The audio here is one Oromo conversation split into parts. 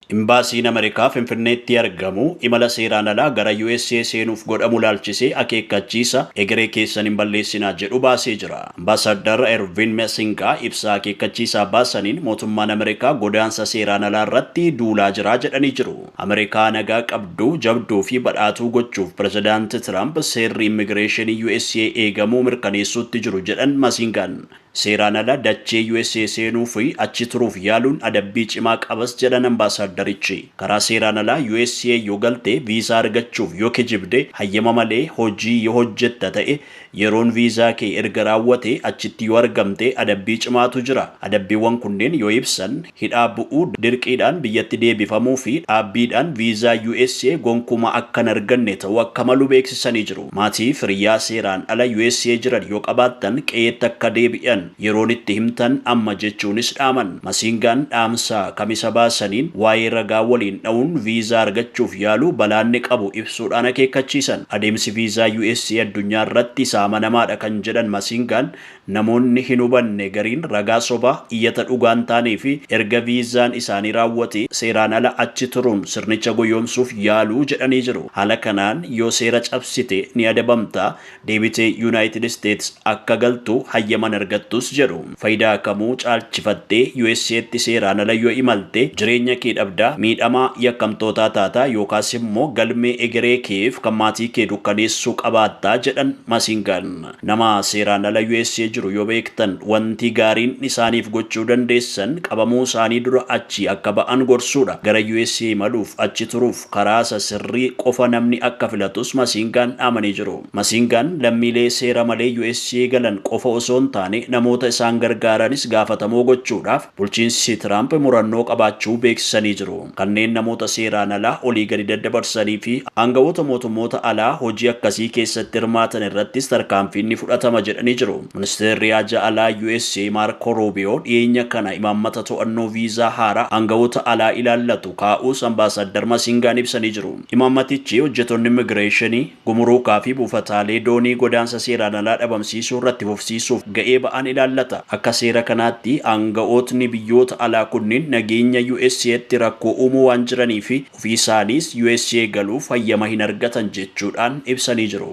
Imbaasiin Ameerikaa Finfinneetti argamu imala seeraan alaa gara USA seenuuf godhamu laalchisee akeekkachiisa "egeree keessan hin balleessinaa" jedhu baasee jira. Ambaasaddar Ervin Massingaa ibsa akeekkachiisaa baasaniin mootummaan Ameerikaa godaansa seeraan alaa irratti duulaa jira jedhanii jiru. Ameerikaa nagaa qabdu, jabduu fi badhaatuu gochuuf Pirezidaanti Tiraamp seerri immigireeshinii USA eegamuu mirkaneessuutti jiru jedhan Massingaan. Seeraan ala dachee USA seenuu fi achi turuuf yaaluun adabbii cimaa qabas jedhan ambaasaaddarichi. Karaa seeraan alaa USA yoo galte, viizaa argachuuf yoo kijibde, hayyama malee hojii yoo hojjetta ta'e, yeroon viizaa kee erga raawwate achitti yoo argamte adabbii cimaatu jira. Adabbiiwwan kunneen yoo ibsan hidhaa bu'uu, dirqiidhaan biyyatti deebifamuu fi dhaabbiidhaan viizaa USA gonkumaa akka hin arganne ta'uu akka malu beeksisanii jiru. Maatii firiyyaa seeraan ala USA jiran yoo qabaattan qe'eetti akka deebi'an yeroon itti himtan amma jechuunis dhaaman. Masiingaan dhaamsa Kamisa baasaniin waa'ee ragaa waliin dha'uun viizaa argachuuf yaalu balaanni qabu ibsuudhaan akeekkachiisan. Adeemsi viizaa USA addunyaa irratti isa amanamaadha kan jedhan Masiingaan, namoonni hin hubanne gariin ragaa sobaa, iyyata dhugaan taanee fi erga viizaan isaanii raawwate seeraan ala achi turuun sirnicha goyoomsuuf yaaluu jedhanii jiru. Haala kanaan yoo seera cabsite ni adabamta, deebitee Yuunaayitid Isteets akka galtu hayyaman argattus jedhu. Faayidaa kamuu caalchifattee USAtti seeraan ala yoo imalte jireenya kee dhabdaa, miidhamaa yakkamtootaa taataa yookaas immoo galmee egeree keef kan maatii kee dukkaneessuu qabaattaa jedhan Masingaan. Nama seeraan ala USA jiru yoo beektan wanti gaariin isaaniif gochuu dandeessan qabamuu isaanii dura achi akka ba'an gorsuudha. Gara USA imaluuf achi turuuf karaa isa sirrii qofa namni akka filatus Masingaan dhaamanii jiru. Masingaan lammiilee seera malee USA galan qofa osoo hin taane namoota isaan gargaaranis gaafatamoo gochuudhaaf bulchiinsi Tiraamp murannoo qabaachuu beeksisanii jiru. Kanneen namoota seeraan alaa olii gadi daddabarsanii fi aangawoota mootummoota alaa hojii akkasii keessatti hirmaatan irrattis tarkaanfiin ni fudhatama jedhanii jiru. Ministeerri Haajaa Alaa USA Maarko Ruubiyoo dhiyeenya kana imaammata to'annoo viizaa haaraa aangawoota alaa ilaallatu kaa'uus ambaasaddar Masingaan ibsanii jiru. Imaammatichi hojjettoonni immigireeshinii, gumuruukaa fi buufataalee doonii godaansa seeraan alaa dhabamsiisuu irratti fufsiisuuf ga'ee ba'an ilaallata. Akka seera kanaatti aanga'ootni biyyoota alaa kunneen nageenya USAtti rakkoo uumuu waan jiranii fi ofii isaaniis USA galuuf hayyama hin argatan jechuudhaan ibsanii jiru.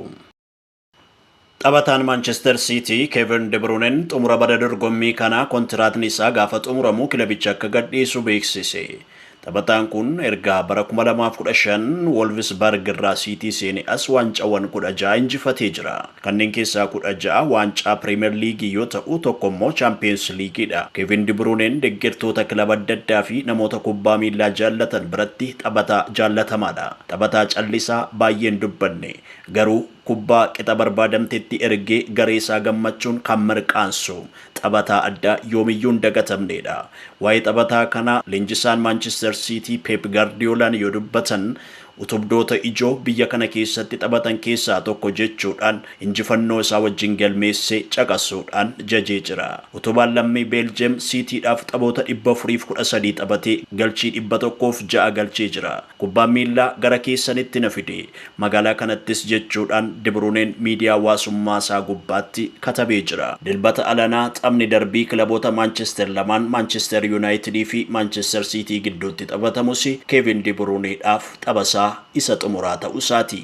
Taphataan Manchester City Kevin De Bruyne xumura bara dorgommii kanaa kontiraatni isaa gaafa xumuramu kilabicha akka gadhiisu beeksise. Taphataan kun erga bara 2015 Wolfsburg irraa City seene as waancawwan 16 injifatee jira. Kanneen keessaa 16 waancaa Premier League yoo ta'u, tokko immoo Champions Leagueidha. Kevin De Bruyne deeggartoota kilaba adda addaa fi namoota kubbaa miillaa jaallatan biratti taphataa jaallatamaadha. Taphataa callisaa baay'een dubbanne, garuu kubbaa qixa barbaadamtetti ergee garee isaa gammachuun kan mirqaansu taphataa addaa yoomiyyuu hin dagatamnedha. Waa'ee taphataa kanaa leenjisaan Manchester City Pep Guardiolaan yoo dubbatan, utubdoota ijoo biyya kana keessatti taphatan keessaa tokko jechuudhaan injifannoo isaa wajjin galmeesse caqasuudhaan jajee jira. Utubaan lammii Beeljeem Siitiidhaaf taphoota 413 taphatee galchii 106 galchee jira. "Kubbaan miillaa gara keessanitti na fide, magaalaa kanattis" jechuudhaan Dibruuneen miidiyaa hawaasummaa isaa gubbaatti katabee jira. Dilbata alanaa taphni darbii kilaboota Maanchestar lamaan, Maanchestar Yuunaayitidii fi Maanchestar Siitii gidduutti taphatamus Keevin Dibruuneedhaaf taphasaa isa xumuraa ta'uu isaati.